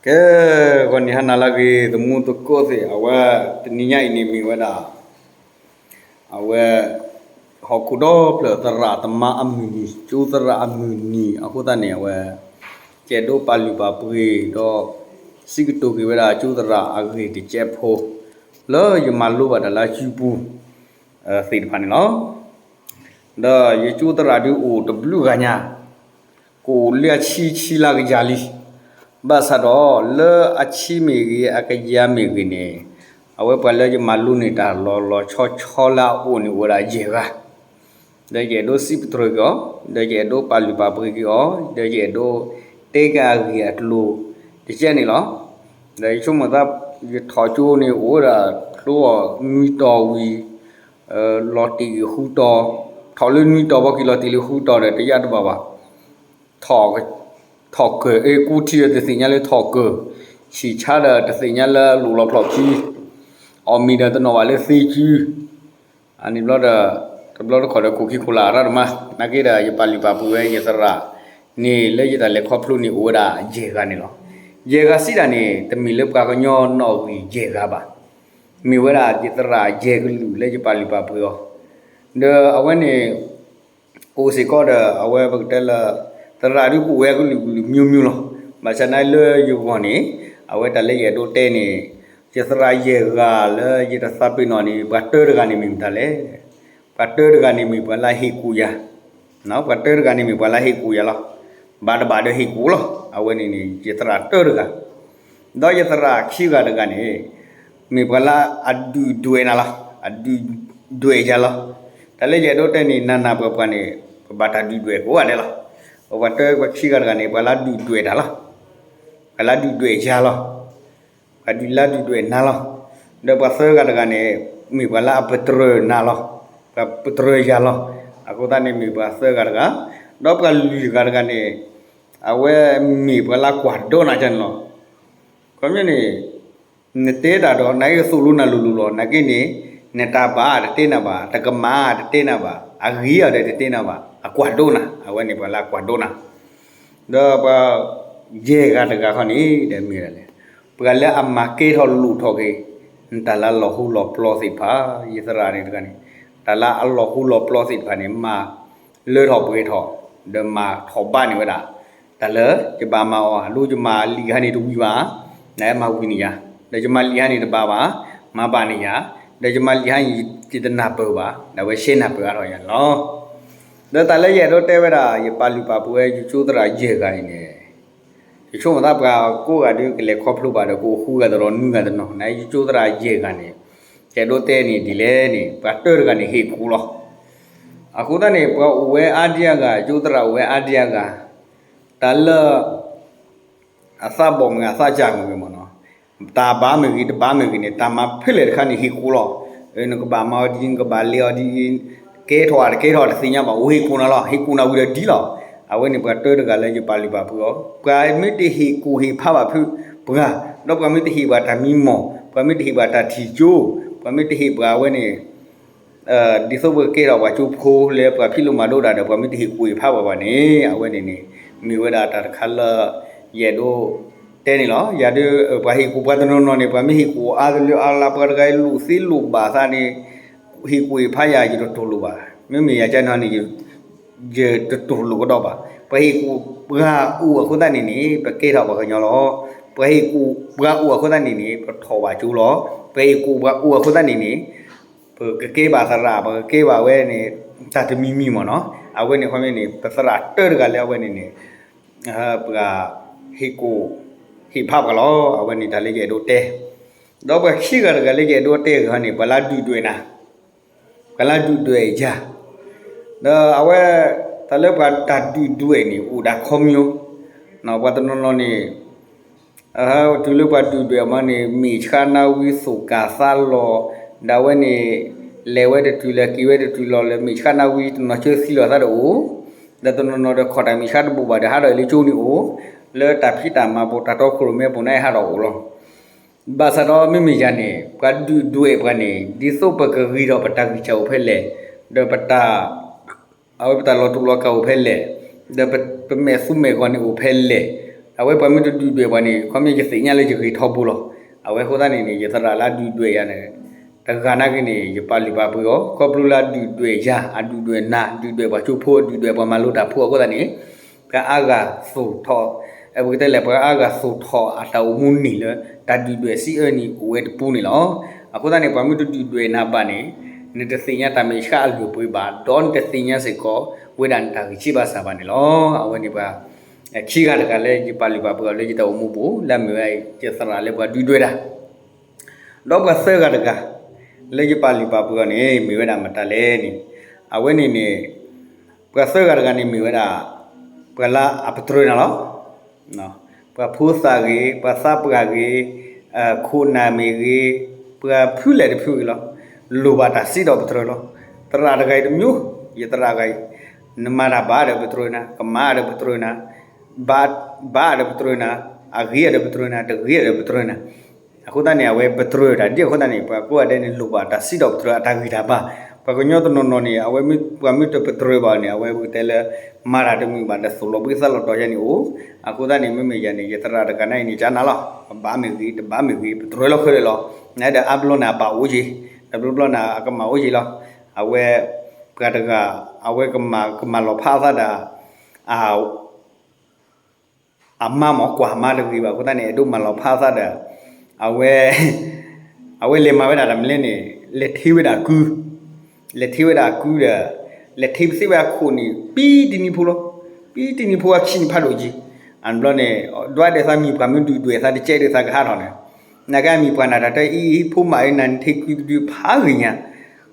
ကဲ, ဂီၤနံၤဟါနၤလၢအဂ့ၤ သမူသကိးသ့ၣ်, အဝဲ တနံၤညါအံၤန့ၣ်မ့ၢ်ဝဲဒၣ် အဝဲ ဟီၣ်ခိၣ်ဒီဖျၢၣ်သရၣ်သမါအမုၢ်နံၤ, ကၠိသရၣ်အမုၢ်နံၤအဃိသတးန့ၣ် အဝဲ ကအဲၣ်ဒိးပာ်လုၢ်ပာ်ပှ့ၤဒီး စံးကတိၤက့ၤဝဲဒၣ်ကၠိသရၣ်အဂ့ၢ်တစဲးဖိ လၢယမၤလိဘၣ်တၢ်လၢအစုပူၤ သ့ၣ်တဖၣ်န့ၣ်လီၤ. ဒီးယကၠိသရၣ်ဒုးအိၣ်တဘျုးဂၤညါ ကအိၣ်လၢအဆံဆံလၢကယၤလံ. ဘၣ်ဆၣ်ဒီးလၢအဆံမ့ၢ်ဂ့ၤ အကယၤမ့ၢ်ဂ့ၤန့ၣ် အဝဲပှၤလၢယမၤလိန့ၢ်တၢ်လီၤလီၤဆီဆီလၢအအိၣ်န့ၣ်အိၣ်ဝဲဒၣ်ယဲၢ်ဂၤ, ဒီးယအဲၣ်ဒိးစံးပတြၢၤက့ၤအီၤ, ဒီးယအဲၣ်ဒိးပာ်လုၢ်ပာ်ပှ့ၤက့ၤအီၤ, ဒီးယအဲၣ်ဒိးတဲက့ၤအဂ့ၢ်အကျိၤတကဲန့ၣ်လီၤ. ဒီးယဆိကမိၣ်သး ယထီၣ်ကၠိန့ၣ်အိၣ်ဝဲဒၣ် ဖျိအီၤနွံတီၤဝံၤ လီၤတ့ၢ်ဃုတီၤ, ထီၣ်လၢနွံတီၤဘီက့ၤလီၤတ့ၢ်လၢဃုတီၤဒီး တယါတဘၣ်ဘၣ်. ထီၣ်ကၢၢ် အ့ၣ်ကူထံဒီးတသ့ၣ်ညါလၢထီၣ်ကၢၢ်, ဆံၣ်ဆါဒီးတသ့ၣ်ညါလၢလိၣ်လီၤဖျီၣ်ခံ, အီၣ်မ့ၤဒီးတနီၣ်ဘၣ်လၢသ့ကု, အန့ၣ်ဘျီဒီး တဘျီတခီၣ်ဒီးခိၣ်ခံခိၣ်လၢ်အရၢတမါ, နာ်က့ဒီးယပာ်လုၢ်ပာ်ပှ့ၤဝဲယသရၣ်န့ၣ် လၢယတၢ်လဲၤခီဖျိန့ၣ်အိၣ်ဝဲဒၣ်ယဲၢ်ဂၤန့ၣ်လီၤ. ယဲၢ်ဂၤစံးဒၣ်န့ၣ် တမ့ၢ်လၢပှၤကညီနီၣ်ဂံၢ်ယဲၢ်ဂၤဘၣ်. မ့ၢ်ဝဲဒၣ်ယသရၣ်ယဲၢ်ကလုာ်လၢယပာ်လုၢ်ပာ်ပှ့ၤအီၤ, ဒီးအဝဲန့ၣ် အိၣ်စ့ၢ်ကီးဒီး အဝဲပကတဲလၢ သရၣ်ဒုးကအိၣ်ဝဲကလုာ်ကလုာ်မျိုးမျိုးလီၤ. ဘၣ်ဆၣ်နာ်လၢယဂီၢ်န့ၣ် အဝဲတၢ်လၢယအဲၣ်ဒိးတဲန့ၣ် ယသရၣ်ယဲၢ်ဂၤလၢယတသးပ့ၤနီၣ်န့ၣ် ပှၤတၢတဂၤန့ၣ်မ့ၢ်မတၤလဲၣ်. ပှၤတၢတဂၤန့ၣ်မ့ၢ်ပှၤလၢအဟ့ၣ်ကူၣ်ယၤ, ပှၤတၢတဂၤန့ၣ်မ့ၢ်ပှၤလၢအဟ့ၣ်ကူၣ်ယၤလီၤ. ဘၣ်တဘၣ်ဒီးဟ့ၣ်ကူၣ်လီၤ. အဝဲန့ၣ်န့ၣ် ယသရၣ်တၢတဂၤ ဒီးယသရၣ်ခံဂၤတဂၤန့ၣ် မ့ၢ်ပှၤလၢအဒုၣ်ဒွဲၣ်နၤလီၤ, အဒုၣ်ဒွဲၣ်ယၤလီၤ. တၢ်လၢယအဲၣ်ဒိးတဲန့ၣ် နၤနၤပှၤပှၤန့ၣ် ပဘၣ်တၢ်ဒုၣ်ဒွဲၣ်ကိးဂၤဒဲးလီၤ. ပှၤတၢပှၤခံဂၤတဂၤန့ၣ် ပှၤလၢအဒုၣ်ဒွဲၣ်တၢ်လီၤ, ပှၤလၢအဒုၣ်ဒွဲၣ်ယၤလီၤ, ပှၤဒုၣ်လၢဒုၣ်ဒွဲၣ်နၤလီၤ. ဒီးပှၤသၢဂၤတဂၤန့ၣ် မ့ၢ်ပှၤလၢအပတြၢၤနၤလီၤ, ပှၤပတြၢၤယၤလီၤ. အဃိသတးန့ၣ်မ့ၢ်ပှၤသၢဂၤတဂၤ, ဒီးပှၤလွံၢ်ဂၤတဂၤန့ၣ် အဝဲမ့ၢ်ပှၤလၢကွၢ်ဒိနၤကန့ၣ်လီၤ. ခီပညီန့ၣ် နတဲတၢ်ဒီး နာ်က့သိၣ်လိနၤလိၤလိၤလီၤ. နာ်က့န့ၣ် နတၢ်ဘၣ်တတဲနၤဘၣ်, တကမၣ်တတဲနၤဘၣ်, အဂ့ၤအီၤဒီးတတဲနၤဘၣ်, အကွၢ်ဒိနၤ, အဝဲန့ၣ်ပှၤလၢအကွၢ်ဒိနၤ. ဒီးပှၤယဲၢ်ဂၤတဂၤခီန့ၣ် ဒီးမ့ၢ်ဒ်လဲၣ်, ပှၤလၢအမၤကဲထီၣ်လိၣ်ထီၣ်က့ၤ နတၢ်လၢအလီၤဃူလီၤပျီသ့ၣ်တဖၣ်, ယသရၣ်န့ၣ်တဂၤန့ၣ် တၢ်လၢအလီၤဃူလီၤပျီသ့ၣ်တဖၣ်န့ၣ် မၤလၢထီၣ်ပှဲၤထီၣ်, ဒီးမၤထီၣ်ဘးန့ၢ်ဝဲဒၣ် တၢ်လၢယဘၣ်မၤအီၤ, လၢယမၤလံာ်ဟါန့ၣ်တဝံၤဘၣ်, နမၤဝံၤန့ၢ်ယၤ, ဒီးယမၤလံာ်ဟါန့ၣ်တဘၣ်ဘၣ်, မၤဘၣ်န့ၢ်ယၤ, ဒီးယမၤလံာ်ဟါန့ၣ် ယတနၢ်ပၢၢ်ဘၣ်, ဒီးအဝဲရှဲနၢ်ပၢၢ်အါထီၣ်ယၤန့ၣ်လီၤ. ဒီးတၢ်လၢယအဲၣ်ဒိးတဲဝဲဒၣ် ယပာ်လုၢ်ပာ်ပှ့ၤဝဲယကၠိသရၣ်ယဲၢ်ဂၤအံၤန့ၣ် ယဆိကမိၣ်သးပှၤကိးဂၤဒုးကလဲၤခီဖျိဘၣ်ဒီး ကအိၣ်ဃုဂၤတရီနွံဂၤတနီၤ, နယကၠိသရၣ်ယဲၢ်ဂၤန့ၣ် ယအဲၣ်ဒိးတဲန့ၣ်ဒ်လဲၣ်န့ၣ် ပှၤတၢတဂၤန့ၣ်ဟ့ၣ်ကူၣ်လီၤ. အဃိသတးန့ၣ် ပှၤအိၣ်ဝဲအါဒံအါဂၤ, ကၠိသရၣ်အိၣ်ဝဲအါဒံအါဂၤ, တၢ်လၢ အသးဘီၣ်မ့ၢ်ဂ့ၤ အသးစၢ်မ့ၢ်ဂ့ၤမ့ၢ်နီၤ, တၢ်ဘၣ်မ့ၢ်ဂ့ၤ တဘၣ်မ့ၢ်ဂ့ၤန့ၣ် တၢ်မၤဖဲလဲၣ်တခါန့ၣ်ဟ့ၣ်ကူၣ်လီၤ. နကဘၣ်မၤအီၤဒ်အံၤ နကဘၣ်လဲၤအီၤဒ်အံၤ, ကဲထီၣ်ဧါတကဲထီၣ်တသ့ၣ်ညါဘၣ်, အိၣ်ဟ့ၣ်ကူၣ်နၤလီၤ, ဟ့ၣ်ကူၣ်နၤဝံၤဒီးဒ်လီၤ. အဝဲန့ၣ်ပှၤတၢတဂၤလၢယပာ်လုၢ်ပာ်ပှ့ၤအီၤ, ပှၤမ့ၢ်တဟ့ၣ်ကူၣ်ဟ့ၣ်ဖးဘၣ်ဖုပှၤ, ဒီးပှၤမ့ၢ်တဟ့ၣ်ပှၤတၢ်မံမီၢ်, ပှၤမ့ၢ်တဟ့ၣ်ပှၤတၢ်ထံၣ်ကၠိ, ပှၤမ့ၢ်တဟ့ၣ်ပှၤအဝဲန့ၣ် ဒ်သိးပကကဲထီၣ်ပှၤကၠိဖိလၢပှၤဖံးလိမၤဒိးတၢ်ဒီး ပှၤမ့ၢ်တဟ့ၣ်ကူၣ်ဟ့ၣ်ဖးဘၣ်ပှၤန့ၣ် အဝဲန့ၣ်န့ၣ် မ့ၢ်ဝဲဒၣ်တၢ်တခါလၢ ယအဲၣ်ဒိးတဲန့ၣ်လီၤ. ယၤဒုး ပှၤဟ့ၣ်ကူၣ်ပှၤတနီၤနီၤန့ၣ် ပှၤမ့ၢ်ဟ့ၣ်ကူၣ်အါတလၢအါလၢ ပှၤတဂၤလိၣ်သ့လိၣ်ဘၣ်သးန့ၣ် ဟ့ၣ်ကူၣ်ဟ့ၣ်ဖးယၤ ယတတူၢ်လိာ်ဘၣ်. မ့မ့ၢ်ယၤကန့ၣ်န့ၣ် ယတတူၢ်လိာ်ကဒီးဘၣ်. ပှၤဟ့ၣ်ကူၣ်ပှၤအိၣ်အဃိသတးန့ၣ်န့ၣ် ပကဲထီၣ်ပှၤကညီလီၤ. ပှၤဟ့ၣ်ကူၣ်ပှၤအိၣ်အဃိသတးန့ၣ်န့ၣ် ပထီၣ်ဘၣ်ကၠိလီၤ. ပှၤဟ့ၣ်ကူၣ်ပှၤအိၣ်အဃိသတးန့ၣ်န့ၣ် ပကကဲဘၣ်သရၣ် ပကကဲဘၣ်ဝဲန့ၣ် တၢ်တမံၤမံၤမ့ၢ်နီၤ. အဝဲန့ၣ်ခီမ့ၢ်န့ၣ် ပသရၣ်တၢတဂၤလၢအဝဲန့ၣ်န့ၣ် ပှၤဟ့ၣ်ကူၣ်ဟ့ၣ်ဖးပှၤလီၤ. အဝဲန့ၣ်တၢ်လၢယအဲၣ်ဒိးတဲ ဒီးပှၤခံဂၤတဂၤလၢယအဲၣ်ဒိးတဲဂ့ၤန့ၣ် ပှၤလၢဒုၣ်ဒွဲၣ်နၤ ပှၤလၢဒုၣ်ဒွဲၣ်ယၤ, ဒီးအဝဲ တၢ်လၢပှၤတၢ်ဒုၣ်ဒွဲၣ်န့ၣ် အိၣ်ဒၣ်ခီမညီ, ပှၤတနီၤနီၤန့ၣ် တုၤလၢပှၤဒုၣ်ဒွဲၣ်အမါန့ၣ် မ့ၢ်ဆှးနါဝံသိၣ်ကၢ်သးလီၤ, ဒီးအဝဲန့ၣ် လဲၤဝဲတတုၤလၢက့ၤဝဲတတုၤလီၤလၢ မ့ၢ်ဆှးနါဝံတနီၤဆၢသံလီၤသးတအိၣ်, ဒီးတနီၤနီၤဒီးခီၣ်တၢ်မ့ၢ်ဆှးတဘိးဘၣ်ဒီးဟးထီၣ်အံၤလၢကၠိန့ၣ်အိၣ်, လၢတၢ်ဖံးတၢ်မၤပူၤ တၢ်တီခိၣ်ရိၣ်မဲပူၤန့ၣ်ဟးထီၣ်အိၣ်လီၤ. ဘၣ်ဆၣ်ဒီးမ့မ့ၢ်ယၤန့ၣ် ပှၤဒုၣ်ဒွဲၣ်ပှၤန့ၣ် ဒ်သိးပကဂံၢ်ထီၣ်ပတၢ်ဂံၢ်စၢ်အိၣ်ဖဲလဲၣ်, ဒီးပတၢ် အဝဲပတၢ်လီၤတူာ်လီၤကာ်အိၣ်ဖဲလဲၣ်, ဒီးပမဲာ်သူမဲာ်ဂီၤန့ၣ်အိၣ်ဖဲလဲၣ်, အဝဲပှၤမ့ၢ်တဒုၣ်ဒွဲၣ်ပှၤန့ၣ် ခီမ့ၢ်ယသ့ၣ်ညါလၢယဂ့ၤထီဘိလီၤ. အဝဲအဃိသတးန့ၣ်န့ၣ် ယသရၣ်လၢအဒုၣ်ဒွဲၣ်ယၤန့ၣ် တဂၤနာ်က့န့ၣ် ယပာ်လုၢ်ပာ်ပှ့ၤအီၤ ခီဖျိလၢအဒုၣ်ဒွဲၣ်ယၤ အဒုၣ်ဒွဲၣ်နၤ ဒုၣ်ဒွဲၣ်ပှၤကၠိဖိ ဒုၣ်ဒွဲၣ်ပှၤမၤလိတၢ်ဖိအဃိသတးန့ၣ် ပှၤအါဂၤသိၣ်ထီၣ် ပကတဲလဲၣ် ပှၤအါဂၤသိၣ်ထီၣ်အတၢ်အိၣ်မူန့ၣ်လၢ တၢ်ဒုၣ်ဒွဲၣ်စံးအၢန့ၣ်အိၣ်ဝဲတပူၤန့ၣ်လီၤ. အဃိသတးန့ၣ် ပှၤမ့ၢ်တဒုၣ်ဒွဲၣ်နၤဘၣ်န့ၣ် နတသ့ၣ်ညါတၢ်မဲာ်ဆှးအလုၢ်အပှ့ၤဘၣ် ဒီးနတသ့ၣ်ညါစ့ၢ်ကီး ဝဲဒၣ်နတၢ်ဂံၢ်စၢ်ဘါစၢ်ဘၣ်န့ၣ်လီၤ. အဝဲန့ၣ်ပှၤ ခံဂၤတဂၤလၢယပာ်လုၢ်ပာ်ပှ့ၤအီၤလၢယတၢ်အိၣ်မူပူၤ လၢအမ့ၢ်ဝဲယသရၣ်လၢပှၤဒုၣ်ဒွဲၣ်တၢ် ဒီးပှၤသၢဂၤတဂၤ လၢယပာ်လုၢ်ပာ်ပှ့ၤအီၤန့ၣ် မ့ၢ်ဝဲဒၣ်မတၤလဲၣ်န့ၣ် အဝဲန့ၣ်န့ၣ် ပှၤသၢဂၤတဂၤန့ၣ်မ့ၢ်ဝဲဒၣ် ပှၤလၢအပတြၢၤနၤလီၤ. ပှၤဖိသၣ်ဂ့ၤ ပှၤသးပှၢ်ဂ့ၤ ခိၣ်နၢ်မ့ၢ်ဂ့ၤ ပှၤဖုလဲၣ်တဖုဂ့ၤလီၤ လိၣ်ဘၣ်တၢ်စံးထီၣ်ပတြၢၤလီၤ. သရၣ်တဂၤအံၤတမံၤ ယသရၣ်တဂၤအံၤ နမၤတၢ်ဘၣ်ဒီးပတြၢၤနၤ ကမၣ်ဒီးပတြၢၤနၤ ဘၣ်ဒီးပတြၢၤနၤ အဂ့ၤဒီးပတြၢၤနၤ တဂ့ၤဒီးပတြၢၤနၤ အဃိသတးန့ၣ် အဝဲပတြၢၤတၢ်ဒ်အဃိသတးန့ၣ် ပှၤကိးဂၤဒဲးန့ၣ် လိၣ်ဘၣ်တၢ်စံးထီၣ်ပတြၢၤအတၢ်ဂံၢ်တၢ်ဘါ. ပှၤကညီတနီၤနီၤန့ၣ် အဝဲမ့ၢ်ပှၤမ့ၢ်တပတြၢၤဘၣ်န့ၣ် အဝဲပကတဲလၢ မၤတၢ်တမုာ်ဘၣ်ဒီးသိၣ်လီၤဘှံးသးလီၤတီၤယါန့ၣ်အိၣ်. အဃိသတးန့ၣ် မ့မ့ၢ်ယၤန့ၣ် ယသရၣ်တဂၤန့ၣ်အံၤန့ၣ် ကနၤလီၤ ဘၣ်မ့ၢ်ဂ့ၤ တဘၣ်မ့ၢ်ဂ့ၤ ပတြၢၤလီၤခဲလၢာ်လီၤ. နဒီးအါဘျီန့ၣ်အဘၣ်အိၣ်က့ၤ တဘျီဘျီန့ၣ်အကမၣ်အိၣ်က့ၤလီၤ. အဝဲ ပှၤတဂၤ အဝဲကမၤ ကမၤလီၤဖးအသးဒီး အ အမါမ့ၢ်ကွၢ်မါတဂ့ၤဘၣ်အဃိသတးန့ၣ် အဲၣ်ဒိးမၤလီၤဖးအသးဒီး အဝဲ အဝဲလဲၤမၤဝဲဒၣ်တၢ်မနုၤလဲၣ်န့ၣ် လဲၤထ့ဝဲဒၣ်အကု လဲၤထ့ဝဲဒၣ်အကုဒီး လဲၤထ့ပသ့ဝဲအခိၣ်န့ၣ် ပံတနံၤဖိလီၤ. ပံတနံၤဖိအခံန့ၣ်ဖးဒိၣ်က့ၤ အဘျီန့ၣ် ဒွးဒီးသးမံၤပှၢ်မ့ၢ်ဒုၣ်ဒွဲၣ်သးတကဲဒီးသးကဟးထီၣ်န့ၣ် နာ်က့အမံၤပှၢ်နၤတၢ်တၢ်အံၤ ဖိမးအံၤနၤနထ့ကုတဒုဖးဂ့ၤညါ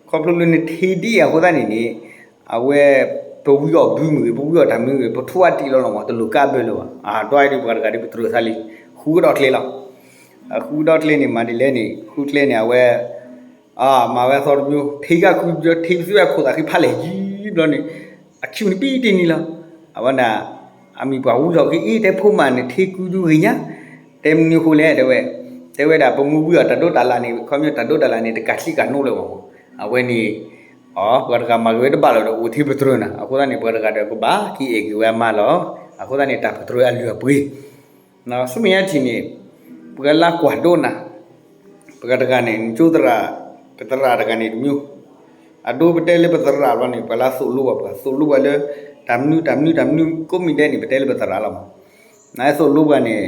ခီဖျိလၢနထ့ဒ်အံၤအဃိသတးန့ၣ်န့ၣ် အဝဲ ပဝံအီၣ်ဘုမ့ၢ်ဂ့ၤ ပဝံအီၣ်တၢ်မ့ၢ်ဂ့ၤ ပထူအတံၢ်လီၤလီၤမး တလိၣ်ကါဘၢလၢၤဘၣ်. ဒွးဒ်ပှၤတဂၤဒ်ပတြၢၤသးလံ ဃုကဒီးကျဲလီၤ. ဃုကဒီးကျဲန့ၣ် မၤဒ်လဲၣ်န့ၣ် ဃုကျဲန့ၣ် အဝဲ မၤဝဲအသီတမံၤ ထ့ကါဃု ထ့ပသ့ဝဲအခိၣ်သးဃံဖးလဲၢ်ယံၤဘျီန့ၣ် အခံန့ၣ်ပံတနံၤလီၤ. အဝဲဒၣ် အမံၤပှၢ်ဝံထီၣ်က့ၤ အ့ တဲဖိမးနထ့ကုဒုဂ့ၤညါ တဲမနုၤအဃိလဲၣ် တဲဝဲ တဲဝဲဒၣ်ပမ့ၢ်ဝံအီၣ်တၢ်ဒိးတၢ်လၣ်န့ၣ် ခီဖျိတၢ်ဒိးတၢ်လၣ်န့ၣ် တကးချံကးနိလၢၤဘၣ်မး. အဝဲန့ၣ် အ ပှၤတဂၤမၤဂ့ၤဝဲတဘၣ်လၢၤဒီး အိၣ်ထဲပတြၢၤနၤ အဃိသတးန့ၣ် ပှၤတဂၤဒီးကဘၣ်က့ၤအဲၣ်က့ၤဝဲအမါလီၤ. အဃိသတးန့ၣ် တၢ်ပတြၢၤအလုၢ်အပှ့ၤ ဆူမဲာ်ညါထံၣ်န့ၣ် ပှၤလၢကွၢ်ဒိနၤ ပှၤတဂၤန့ၣ် နကၠိသရၣ် ပသရၣ်တဂၤန့ၣ်တမံၤ အဒိပတဲလၢပသရၣ်ဘျီန့ၣ် ပှၤလၢသိၣ်လိပှၤ ပှၤသိၣ်လိပှၤလၢ တၢ်မနုၤတၢ်မနုၤတၢ်မနုၤကိးမံၤဒဲးန့ၣ် ပတဲလၢပသရၣ်လီၤမး. နသိၣ်လိပှၤန့ၣ်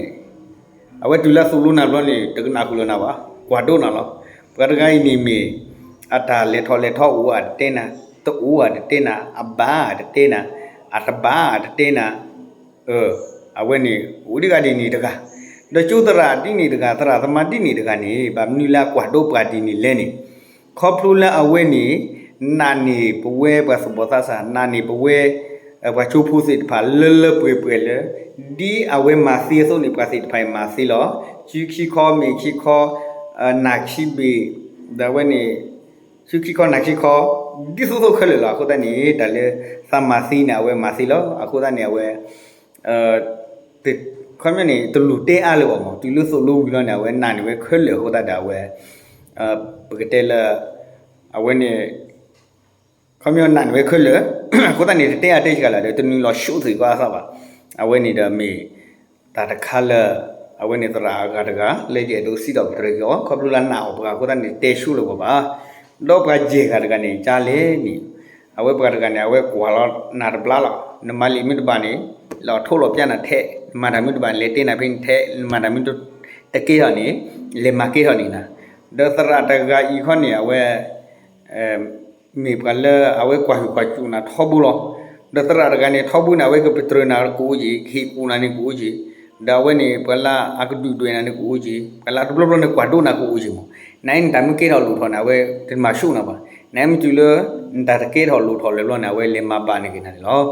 အဝဲတုၤလၢသိၣ်လိနၤဘျီန့ၣ် တကနၣ်ဃုာ်လၢၤနၤဘၣ် ကွၢ်ဒိနၤလီၤ. ပှၤတဂၤအံၤန့ၣ်မ့ၢ် အတၢ်လဲၤထီၣ်လဲၤထီအိၣ်အတတဲနၤ တအိၣ်အတတဲနၤ အဘၣ်အတတဲနၤ အတဘၣ်အတတဲနၤ အဝဲန့ၣ် အိၣ်ဒံးဂၤဒ်န့ၣ်တဂၤ ဒီးကၠိသရၣ်ဒ်န့ၣ်တဂၤ သရၣ်သမါဒ်န့ၣ်တဂၤန့ၣ် ဘၣ်မနုၤလၢအကွၢ်ဒိပှၤဒ်န့ၣ်လဲၣ်န့ၣ် ခီဖျိလၢအဝဲန့ၣ် နာ်န့ၢ်ပဝဲပှၤသူၣ်ဘီၣ်သးစၢ် နာ်န့ၢ်ပဝဲ ပှၤကၠိဖိသ့ၣ်တဖၣ်လၢလၢပှဲၤပှဲၤလၢ ဒ်အဝဲမၤသ့အသိးန့ၣ် ပှၤသ့ၣ်တဖၣ်အံၤမၤသ့လီၤ. စုခံခီ မ့ၢ်ခံခီ နၢ်ခံဘ့ၣ် ဒီးအဝဲန့ၣ် စုခံခီ နၢ်ခံခီ ဒ်သိးသိးခဲလၢာ်လီၤ. အဃိသတးန့ၣ် တၢ်လၢသးမၤသ့န့ၣ် အဝဲမၤသ့လီၤ. အဃိသတးန့ၣ် အဝဲ ခီပညီန့ၣ် တလိၣ်တဲအါလၢၤဘၣ်မး တုၤလၢသိၣ်လိဝံၤလီၤန့ၣ် အဝဲနာ်န့ၢ်ဝဲခဲလၢာ်အဃိသတးဒီး အဝဲ ပကတဲလၢ အဝဲန့ၣ် ခီပညီနာ်န့ၢ်ဝဲခဲလၢာ် အဃိသတးန့ၣ် တတဲအါတဲစှၤလၢၤဒီး တနုာ်လီၤဆူၣ်သ့ၣ်ကီးအသးဘၣ်. အဝဲန့ၣ်ဒီးမ့ၢ် တၢ်တခါလၢ အဝဲန့ၣ်သရၣ်အဂၤတဂၤ လၢယအဲၣ်ဒိးစံးထီၣ်ပတြၢၤက့ၤအီၤ ခီဖျိလၢနာ်အီၤပှၤအဃိသတးန့ၣ် တဲဆူၣ်လၢၤဘၣ်ဘၣ်. ဒီးပှၤယဲၢ်ဂၤတဂၤန့ၣ် ကၢ်လဲၣ်န့ၣ် အဝဲပှၤတဂၤန့ၣ် အဝဲကွၢ်လီၤနၤတဘျါလီၤ. နမၤလံာ်မ့ၢ်တဘၣ်န့ၣ် လဲၤအီၣ်ထိးလီၤပျၢ်နၤထဲး, နမၤတၢ်မ့ၢ်တဘၣ်န့ၣ် လဲၤတဲနၤဖဲန့ၣ်ထဲး, နမၤတၢ်မ့ၢ်တကဲထီၣ်န့ၣ် လဲၤမၤကဲထီၣ်န့ၣ်နၤ. ဒီးသရၣ်တဂၤအံၤခီန့ၣ် အဝဲ မ့ၢ်ပှၤလၢအဝဲကွၢ်ဟုၣ်ကွၢ်စူၣ်နၤထီဘိလီၤ. ဒီးသရၣ်တဂၤန့ၣ် ထီဘိန့ၣ် အဝဲကပတြၢၤနၤကအိၣ်က့ၤ, ကဟ့ၣ်ကူၣ်နၤန့ၣ်ကအိၣ်က့ၤ, ဒီးအဝဲန့ၣ် ပှၤလၢအကဒုၣ်ဒွဲၣ်နၤန့ၣ်ကအိၣ်က့ၤ, ပှၤလၢတဘျီဘျီန့ၣ် ကွၢ်ဒိနၤကအိၣ်က့ၤမး. နအံၤနတၢ်မ့ၢ်ကဲထီၣ်လိၣ်ထီၣ်န့ၣ် အဝဲတမၤဆူၣ်နၤဘၣ်. နမ့ၢ်တုၤလၢ နတၢ်တကဲထီၣ်လိၣ်ထီၣ်လၢၤဘျီန့ၣ် အဝဲလဲၤမၤဘၣ်န့ၢ်က့ၤနၤန့ၣ်လီၤ.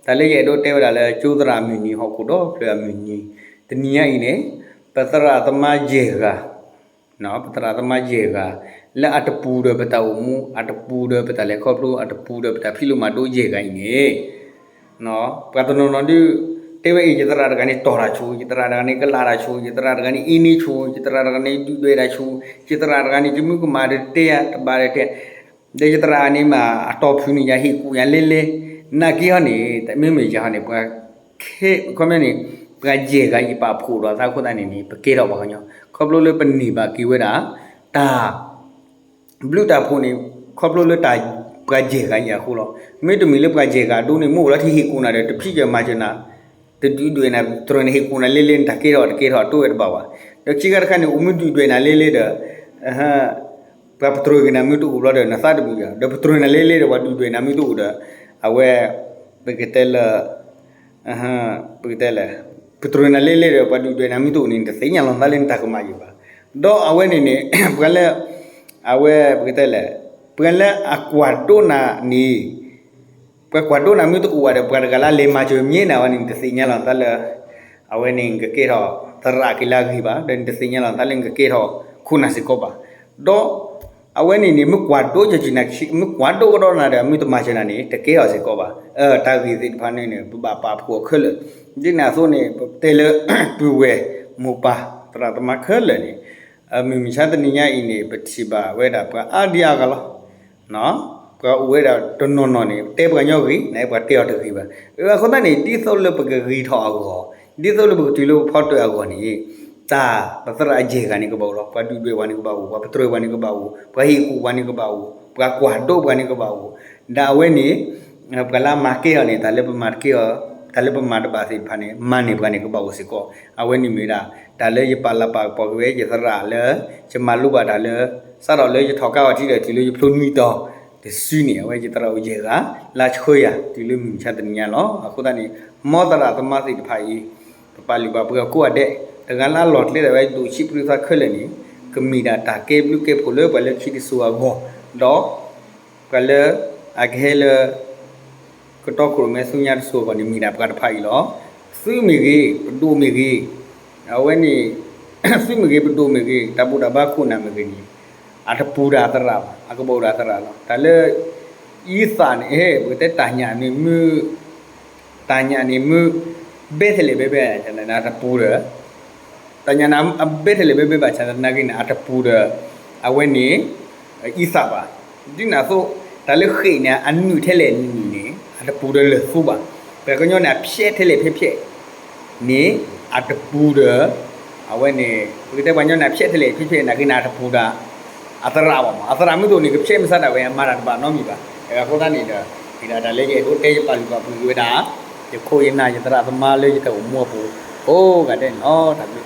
တၢ်လၢယအဲၣ်ဒိးတဲဝဲဒၣ်လၢ ကၠိသရၣ်အမုၢ်နံၤ ဟီၣ်ခိၣ်ဒီဖျၢၣ်အမုၢ်နံၤ တနံၤညါအံၤန့ၣ် ပသရၣ်သမါယဲၢ်ဂၤ ပသရၣ်သမါယဲၢ်ဂၤ လၢအတပူၤဒီးပတၢ်အိၣ်မူ, အတပူၤဒီးပတၢ်လဲၤခီဖျိ, အတပူၤဒီးပတၢ်ဖံးလိမၤဒိယဲၢ်ဂၤအံၤန့ၣ်, ပှၤတနီၤနီၤဒုး တဲဝဲအံၤ ယသရၣ်တဂၤန့ၣ်တီၢ်တၢ်ဆိ, ယသရၣ်တဂၤန့ၣ်ကလးတၢ်ဆိ, ယသရၣ်တဂၤန့ၣ်အ့န့ဆိ, ယသရၣ်တဂၤန့ၣ်ဒုၣ်ဒွဲၣ်တၢ်ဆိ, ယသရၣ်တဂၤန့ၣ် ယမုၣ်ကမၣ်ဒီးတဲယၤ တဘၣ်ဒီးတဲ ဒီးယသရၣ်န့ၣ်မး အတီၢ်ဖုးန့ၢ်ယၤ ဟ့ၣ်ကူၣ်ယၤလဲလဲ, နာ်က့ဟီန့ၣ် မ့မ့ၢ်ယၤဟီန့ၣ် ပှၤခဲ ခီပညီန့ၣ် ပှၤယဲၢ်ဂၤအံၤပာ်ဖှိၣ်ဒီးသးအဃိသတးန့ၣ်န့ၣ် ပကဲထီၣ်ပှၤကညီ ခီဖျိလၢပန့ၢ်ဘၣ်က့ၤဝဲဒၣ် တၢ် ဘျုးတၢ်ဖှိၣ်န့ၣ် ခီဖျိလၢတၢ်ပှၤယဲၢ်ဂၤအံၤအဃိလီၤ. မ့တမ့ၢ်လၢပှၤယဲၢ်ဂၤအဒိန့ၣ် မ့ၢ်အိၣ်လၢထံဟ့ၣ်ကူၣ်နၤဒီး တဖံးကၢၤမၤစၢၤနၤ တဒုးဒွဲၣ်နၤ ပတြၢၤနၤဟ့ၣ်ကူၣ်နၤလ့လ့ နတၢ်ကဲထီၣ်တကဲထီၣ်တိဝဲတဘၣ်ဘၣ်. ဒီးခံခါတခါန့ၣ် အိၣ်မ့ၢ်ဒုးဒွဲၣ်နၤလ့လ့ဒီး ပှၤပတြၢၤက့ၤနၤမ့ၢ်တအိၣ်ဘျီဒီး နသးတမုာ်ဘၣ်. ဒီးပတြၢၤနၤလ့လ့ဒီး ပှၤဒုးဒွဲၣ်နၤမ့ၢ်တအိၣ်ဒီး အဝဲ ပကတဲလၢ ပကတဲလဲၣ် ပတြၢၤနၤလ့လ့ဒီး ပှၤဒုးဒွဲၣ်နၤမ့ၢ်တအိၣ်န့ၣ် နတသ့ၣ်ညါလီၤနသးလၢနတၢ်ကမၣ်ယံၤဘၣ်. ဒီးအဝဲန့ၣ်န့ၣ် ပှၤလၢ အဝဲပကတဲလဲၣ် ပှၤလၢအကွၢ်ဒိနၤန့ၣ် ပှၤကွၢ်ဒိနၤမ့ၢ်တအိၣ်ဘၣ်ဒီး ပှၤတဂၤလၢလဲၤမၤစၢၤမ့ၢ်နၤဝဲန့ၣ် နတသ့ၣ်ညါလီၤနသးလၢ အဝဲန့ၣ် နကကဲထီၣ်သရၣ်က့ၤလၢအဂ့ၤဘၣ်, ဒီးနတသ့ၣ်ညါလီၤနသးလၢနကကဲထီၣ်ခိၣ်နၢ်စ့ၢ်ကီးဘၣ်. ဒီး အဝဲန့ၣ်န့ၣ် မ့ၢ်ကွၢ်ဒိကၠီကၠံနၤ မ့ၢ်ကွၢ်ဒိကဒီးနၤဒီး မ့ၢ်တမၤစၢၤနၤန့ၣ် တကဲထီၣ်စ့ၢ်ကီးဘၣ်. တၢ်ဂ့ၢ်သ့ၣ်တဖၣ်န့ၣ်န့ၣ် ပဘၣ်ပာ်ဖှိၣ်အီၤခဲလၢာ်. ဒ်န့ၣ်အသိးန့ၣ် ပတဲလၢ ပုၢ်ဝဲၢ်မိၢ်ပၢ်သရၣ်သမါခဲလၢာ်န့ၣ် မုၢ်မဆါတနံၤညါအံၤန့ၣ် ပထံၣ်ဘၣ်ဝဲဒၣ်ပှၤအါဒံအါဂၤလီၤ. ပှၤအိၣ်ဝဲဒၣ်တနီၤနီၤန့ၣ် တဲပှၤကညီဂ့ၤ နပှၤတဲအီၤတဂ့ၤဘၣ်. အဃိသတးန့ၣ် ဒ်သိးလၢပကဂ့ၤထီၣ်အဂီၢ်, ဒ်သိးလၢပကတုၤလၢပဖီတၢၣ်အဂီၢ်န့ၣ် တၢ်ပသရၣ်အယဲၢ်ဂၤန့ၣ်ကဘၣ်အိၣ်လီၤ. ပှၤဒုးဒွဲၣ်ပှၤန့ၣ်ကဘၣ်အိၣ်, ပှၤပတြၢၤပှၤန့ၣ်ကဘၣ်အိၣ်, ပှၤဟ့ၣ်ကူၣ်ပှၤန့ၣ်ကဘၣ်အိၣ်, ပှၤကွၢ်ဒိပှၤန့ၣ်ကဘၣ်အိၣ်, ဒီးအဝဲန့ၣ် ပှၤလၢအမၤကဲထီၣ်န့ၣ် တၢ်လၢပမၤတကဲထီၣ်, တၢ်လၢပမၤတဘၣ်သ့ၣ်တဖၣ်န့ၣ် မၤန့ၢ်ပှၤန့ၣ်ကဘၣ်အိၣ်စ့ၢ်ကီး. အဝဲန့ၣ်မ့ၢ်ဒၣ် တၢ်လၢယပာ်လၤပာ်ကပီၤက့ၤဝဲ ယသရၣ်လၢ ယမၤလိဘၣ်တၢ်လၢ စးထီၣ်လၢယထီၣ်ကါအီၤထံဒီး တုၤလၢယဖျိနွံတီၤတစုန့ၣ် အဝဲယသရၣ်အိၣ်ယဲၢ်ဂၤ လၢဆှၢယၤ တုၤလၢမုၢ်မဆါတနံၤညါလီၤ. အဃိသတးန့ၣ် မ်သရၣ်သမါသ့ၣ်တဖၣ်အံၤ ပပာ်လုၢ်ပာ်ပှ့ၤအီၤကိးဂၤဒဲး, တဂၤလၢအလီၢ်ကျဲဒၣ်ဝဲဒိၣ်ဆံးပြံသးခဲလၢာ်န့ၣ် ကမ့ၢ်ဒၣ်တၢ်ကဲဘျုးကဲဖှိၣ်လၢပှၤလၢခံတစိၤအဂီၢ်, ဒီး ပှၤလၢ အကဟဲလၢ ကတီခိၣ်ရိၣ်မဲဆူညါတစိၤအဂီၢ်န့ၣ် မ့ၢ်ဒၣ်ပှၤတဖၣ်အံၤလီၤ. သုမ့ၢ်ဂ့ၤ ပဒိၣ်မ့ၢ်ဂ့ၤ, အဝဲန့ၣ် သုမ့ၢ်ဂ့ၤ ပဒိၣ်မ့ၢ်ဂ့ၤ တၢ်ဘူၣ်တၢ်ဘါခိၣ်နၢ်မ့ၢ်ဂ့ၤန့ၣ် အတပူၤဒီးအသရၣ်ဘၣ်, အကဘၣ်အိၣ်ဒီးအသရၣ်လီၤ. တၢ်လၢ အံသၣ်န့ၣ် ပကတဲတၢ်ညၣ်န့ၣ်မ့ၢ် တၢ်ညၣ်န့ၣ်မ့ၢ် ဘဲထဲလဲၣ်ဘဲဘဲ အတပူၤဒီး တၢ်ညၣ်န့ၣ် အဘဲထဲလဲၣ်ဘဲဘဲဘၣ်ဆၣ်သနာ်က့န့ၣ် အတပူၤဒီး အဝဲန့ၣ် အံသၣ်ဘၣ်. ဒ်န့ၣ်အသိး တၢ်လၢဃ့ၢ်န့ၣ် အနုာ်ထဲလဲၣ်နုာ်န့ၣ် အတပူၤဒီးလၢၢ်သိဘၣ်. ပှၤကညီန့ၣ် အဖျဲးထဲလဲၣ်ဖဲဖျဲးန့ၣ် အတပူၤဒီး အဝဲန့ၣ် ပကတဲပှၤကညီန့ၣ် အဖျဲးထဲလဲၣ်ဖဲဖျဲး နာ်က့န့ၣ် အတပူၤဒီး အသရၣ်ဘၣ်မး. အသရၣ်မ့ၢ်တအိၣ်န့ၣ် ကဖျဲးမစးဒၣ်ဝဲ အမၤတၢ်တဘၣ်နီတမံၤဘၣ်. အဃိသတးန့ၣ်ဒီး မ့ၢ်ဒၣ်တၢ်လၢယအဲၣ်ဒိးတဲ ယပာ်လုၢ်ပာ်ပှ့ၤက့ၤဝဲဒၣ် ယခိၣ်ယနၢ် ယသရၣ်သမါလၢယတၢ်အိၣ်မူအပူၤ ကိးဂၤဒဲးန့ၣ်လီၤ. တၢ်ဘျုး